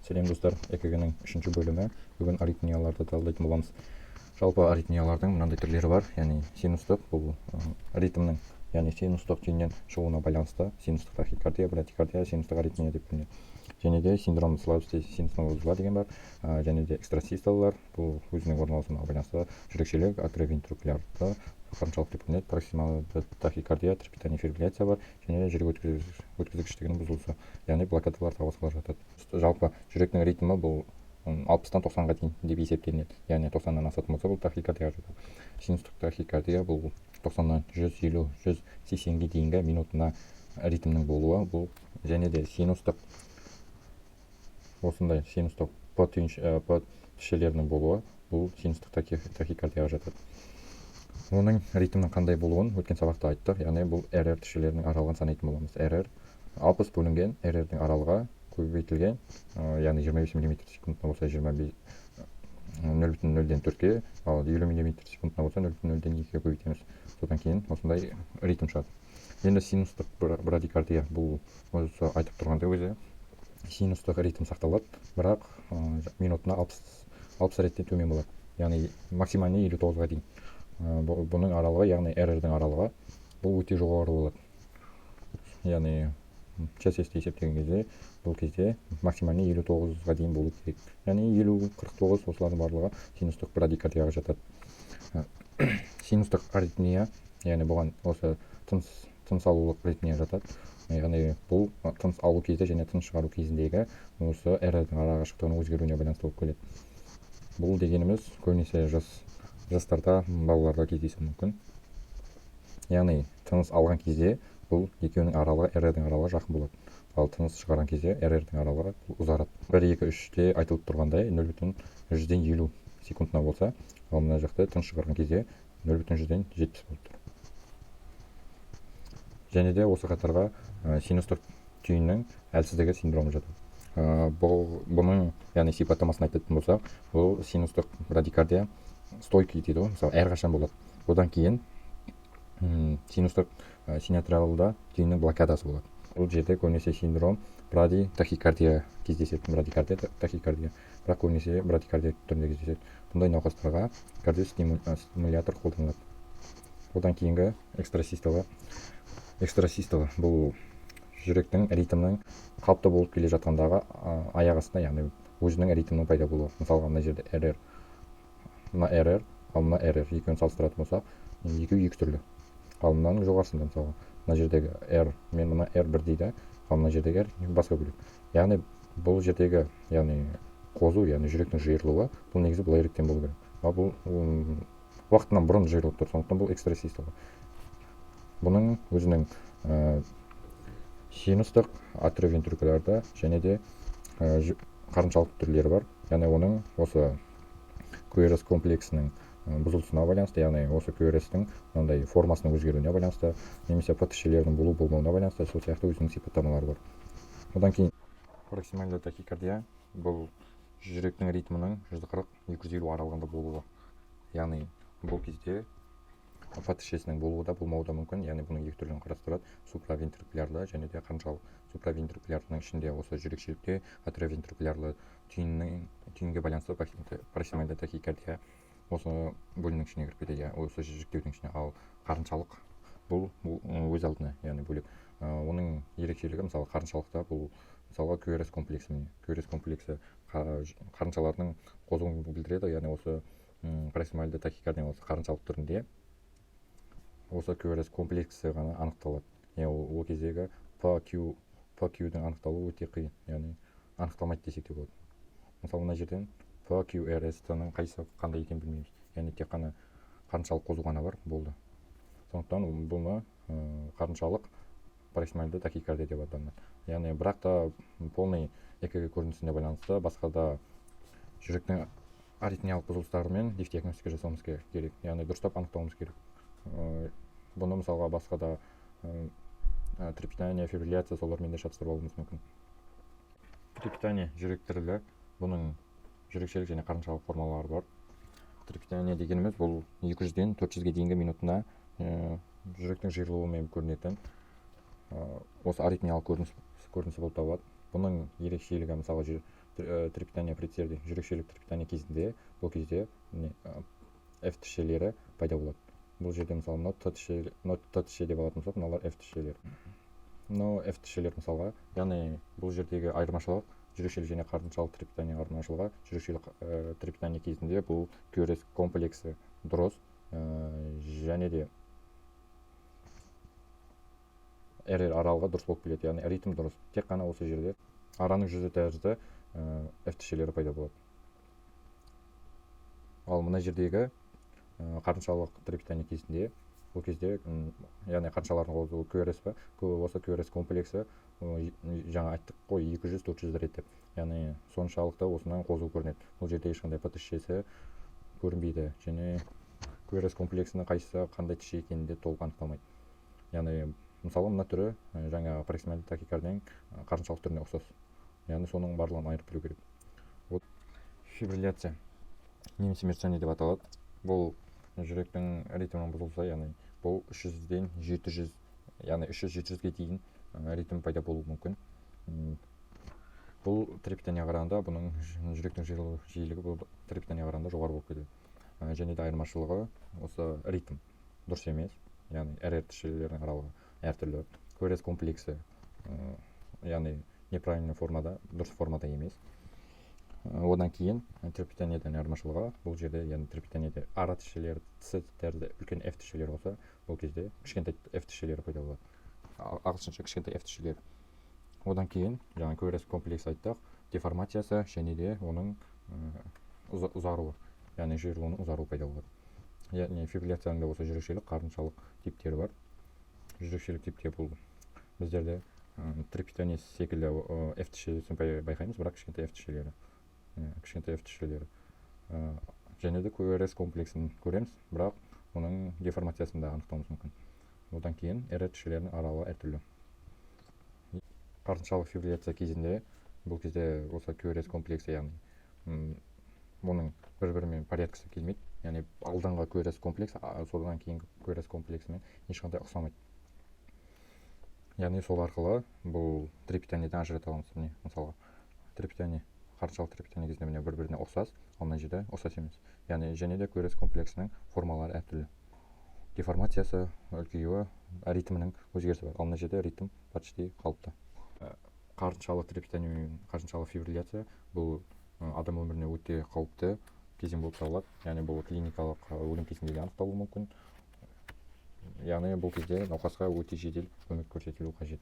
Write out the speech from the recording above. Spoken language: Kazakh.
Сәлем, достар! ЭКГ-ның үшінші бөлімі. Бүгін аритмияларды талдайтын боламыз. Жалпы аритмиялардың мынандай түрлері бар, яғни синустық, бұл ритмнің, яғни синустық түйіннен шығуына байланысты синустық тахикардия, брадикардия, синустық аритмия деп бөлінеді. Және де синдром слабости синусного узла деген бар, және де экстрасистолалар, бұл өзінің орналасуына байланысты жүрекшелік, атриовентрикулярды, қарыншалық деп бөлінеді. Пароксизмалды тахикардия, трепитание, фибрилляция бар және жүрек өткізгіштігінің бұзылысы, яғни блокадалар, тағы басқалар жатады. Жалпы жүректің ритмі бұл 60-тан 90-ға дейін деп есептелінеді, яғни 90-нан асатын болса, бұл тахикардияға жатады. Синустық тахикардия бұл 90-нан 150, 180-ге дейінгі минутына ритмнің болуы. Бұл және де синустық, осындай синустық п п тішелерінің болуы, бұл синустық тахикардияға жатады. Оның ритмінің қандай болуын өткен сабақта айттық, яғни бұл РР тішелерінің аралығын санайтын боламыз. РР 60 бөлінген РР-дің аралығы көбейтілген, яғни 25 миллиметр секундына болса, 0,04-ке, ал 50 миллиметр секундына болса, 0,02-ге көбейтеміз. Содан кейін осындай ритм шығады. Енді синустық брадикардия, бұл осы айтып тұрғандай, өзі синустық ритм сақталады, бірақ минутына 60 реттен төмен болады, яғни максимальный 59-ға дейін. Бұның аралығы, яғни РР-дің аралығы, бұл өте жоғары болады, яғни ЧСС есептеген кезде бұл кезде максимальный 59-ға дейін болу керек, яғни 50, 49, осылардың барлығы синустық брадикардияға жатады. Синустық аритмия, яғни бұған осы тыныс алулық аритмия жатады, яғни бұл тыныс алу кезде және тыныс шығару кезіндегі осы РР-дің арақашықтығының өзгеруіне байланысты болып келеді. Бұл дегеніміз көбінесе жастарда, балаларда кездесуі мүмкін, яғни тыныс алған кезде бұл екеуінің аралығы, РР-дің аралығы жақын болады, ал тыныс шығарған кезде РР-дің аралығы ұзарады. Бір, екі, үште айтылып тұрғандай 0,50 секундына болса, ал мына жақта тыныс шығарған кезде 0,70 болып тұр. Және де осы қатарға синустық түйіннің әлсіздігі синдромы жатады. Бұл бұның, яғни сипаттамасын айтатын болсақ, бұл синустық брадикардия стойкий дейді ғой, мысалы, әрқашан болады. Одан кейін синустық синоатриалда түйіннің блокадасы болады. Бұл жерде көбінесе синдром бради тахикардия кездеседі, брадикардия, тахикардия, бірақ көбінесе брадикардия түрінде кездеседі. Бұндай науқастарға кардиостимулятор қолданылады. Одан кейінгі экстрасистола. Экстрасистола бұл жүректің ритмінің қалыпты болып келе жатқандағы аяқ астында, яғни өзінің ритмінің пайда болуы. Мысалға, мына жерде РР, мына РР, ал мына РР, екеуін салыстыратын болсақ, екеуі екі түрлі. Ал мынаның жоғарысында, мысалға, мына жердегі R мен мына R бірдей да, ал мына жердегі R басқа, бөлек. Яғни бұл жердегі, яғни қозу, яғни жүректің жиырылуы, бұл негізі былайректен болу керек, ал бұл уақытынан бұрын жиырылып тұр, сондықтан бұл экстрасистола. Бұның өзінің синустық, атриовентрикулярды және де қарыншалық түрлері бар, яғни оның осы QRS комплексінің бұзылысына байланысты, яғни осы QRS-тің мынандай формасының өзгеруіне байланысты немесе п тішелерінің болу болмауына байланысты, сол сияқты өзінің сипаттамалары бар. Одан кейін пароксизмальды тахикардия, бұл жүректің ритмінің 140, 250 аралығында болуы, яғни бұл кезде п тішесінің болуы да, болмауы да мүмкін. Яғни бұның екі түрін қарастырады: суправентрикулярлы және де қарыншалық. Суправентрикулярдың ішінде осы жүрекшелікте атриовентрикулярлы түйінге байланысты пароксизмальды тахикардия осы бөлімнің ішіне кіріп кетеді, иә, осы жіктеудің ішіне. Ал қарыншалық бұл өз алдына, яғни бөлек. Оның ерекшелігі, мысалы, қарыншалықта бұл, мысалға, QRS комплексі, міне, QRS комплексі қарыншалардың қозуын білдіреді, яғни осы пароксизмальды тахикардия осы қарыншалық түрінде осы QRS комплексі ғана анықталады. Яғни ол кездегі PQ, PQ-дің анықталуы өте қиын, яғни анықталмайды десек те болады. Мысалы, мына жерден PQRS-ның қайсысы қандай екенін білмейміз, яғни тек қана қарыншалық қозу ғана бар, болды. Сондықтан бұны қарыншалық пароксизмальды тахикардия деп аталынады. Яғни бірақ та полный ЭКГ көрінісіне байланысты басқа да жүректің аритмиялық бұзылыстарымен диагностика жасауымыз керек, яғни дұрыстап анықтауымыз керек. Бұны, мысалға, басқа да трепетание, фибрилляция, солармен де шатыстырып алуымыз мүмкін. Трепетание, жүрек дірілі, бұның жүрекшелік және қарыншалық формалары бар. Трепетание дегеніміз бұл 200-ден 400-ге дейінгі минутына жүректің жиырылуымен көрінетін осы аритмиялық көрініс көрінісі болып табылады. Бұның ерекшелігі, мысалы, Трепетание предсердий, жүрекшелік трепетание кезінде, бұл кезде міне F тісшелері пайда болады. Бұл жерде, мысалы, мынау Т тісше, мынау Т тісше деп алатын болсақ, мыналар F тісшелер, мынау F тісшелер, мысалға. Яғни бұл жердегі айырмашылық, жүрекшелік және қарыншалық трепетание айырмашылығы: жүрекшелік трепетание кезінде бұл QRS комплексі дұрыс және де RR аралығы дұрыс болып келеді, яғни ритм дұрыс, тек қана осы жерде араның жүзі тәрізді F тісшелері пайда болады. Ал мына жердегі қарыншалық трепетание кезінде, бұл кезде, яғни қарыншалардың қозуы QRS па, осы QRS комплексі, жаңа айттық қой, 200-400 рет деп, яғни соншалықты осының қозуы көрінеді. Бұл жерде ешқандай П тісшесі көрінбейді және QRS комплексінің қайсысы қандай тісше екені де толық анықталмайды. Яғни, мысалы, мына түрі жаңағы пароксизмальды тахикардияның қарыншалық түріне ұқсас, яғни соның барлығын айырып білу керек. Вот фибрилляция немесе мерцание деп аталады. Бұл жүректің ритмінің бұзылысы, яғни бұл 300-ден 700, яғни 300-700-ге дейін ритм пайда болуы мүмкін. Бұл трепетанияға қарағанда, бұның жүректің жиырылу жиілігі бұл трепетанияға қарағанда жоғары болып кетеді. Және де айырмашылығы: осы ритм дұрыс емес, яғни РР тісшелерінің аралығы әртүрлі, QRS комплексі яғни неправильный формада, дұрыс формада емес. Одан кейін трепетаниядан айырмашылығы бұл жерде, яғни трепетаниеде ара тісшелері С тәрізді үлкен F тісшелері болса, бұл кезде кішкентай F тісшелері пайда болады, ағылшынша кішкентай F тісшелері. Одан кейін жаңа QRS комплекс айттық, деформациясы және де оның ұзаруы, яғни жиырылуының ұзаруы пайда болады. Яғни фибрилляцияның да осы жүрекшелік, қарыншалық типтері бар. Жүрекшелік типте бұл біздерде трепетание секілді F тісшесін байқаймыз, бірақ кішкентай F тісшелері, кішкентай F тісшелері және де QRS комплексін көреміз, бірақ оның деформациясын да анықтауымыз мүмкін. Одан кейін РР тісшелерінің аралығы әртүрлі. Қарыншалық фибрилляция кезінде, бұл кезде осы QRS комплексі, яғни оның бір бірімен порядкісі келмейді, яғни алдыңғы QRS комплекс содан кейінгі QRS комплексімен ешқандай ұқсамайды. Яғни сол арқылы бұл трепетаниеден ажырата аламыз. Міне, мысалға, трепетание, қарыншалық трепетание кезінде, міне, бір біріне ұқсас, ал мына жерде ұқсас емес. Яғни және де QRS комплексінің формалары әртүрлі, деформациясы, үлкеюі, ритмінің өзгерісі бар, ал мына жерде ритм почти қалыпты. Қарыншалық трепетание мен қарыншалық фибрилляция бұл адам өміріне өте қауіпті кезең болып табылады, яғни бұл клиникалық өлім кезінде де анықталуы мүмкін. Яғни бұл кезде науқасқа өте жедел көмек көрсетілу қажет.